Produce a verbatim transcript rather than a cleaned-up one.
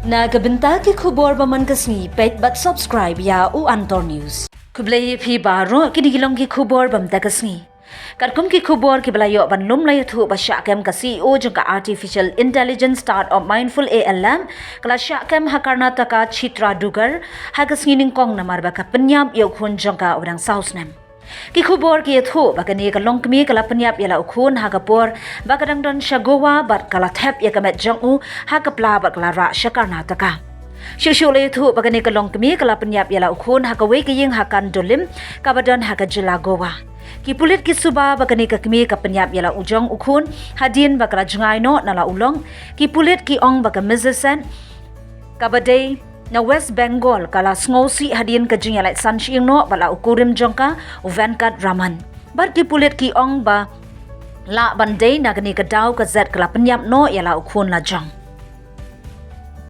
Na ka bynta ki khubor ba man ka sngi, peit bad subscribe ïa u Antor News. Khublei ïa phi baroh, kine ki long ki khubor ba mynta ka sngi. Katkum ki khubor kiba la ïoh ban lum, la ïathuh ba shah kem ka C E O jong ka Artificial Intelligence Startup Mindful A I Lab, ka la shah kem ha Karnataka, Chitradurga, ha ka sngi nyngkong namar ba ka pynïap ïa u khun jong ka uba dang saw snem. Ki khubor ki ïathuh ba kane ka longkmie ka la pynïap ïa la u khun ha ka por ba ka dang don sha Goa bad ka la thep ïa ka met jong u ha ka pla bad ka la rah sha Karnataka. Shuh shuh la ïathuh ba kane ka longkmie ka la pynïap ïa la u khun ha kawei ka ïing ha Kandolim kaba don ha ka jylla Goa. Ki pulit ki suba ba kane ka kmie ka pynïap ïa la u jong u khun hadien ba ka la jngai noh na la u long. Ki pulit ki ong ba ka Mizzet, kaba dei na West Bengal, ka la sngewsih hadien ka jingïalait san shyieng noh bad la u kurim jong ka, u Venkat Raman. Bad ki pulit ki ong ba lah ban dei na kane ka daw ka Zet ka la pynïap noh ïa la u khun lajong.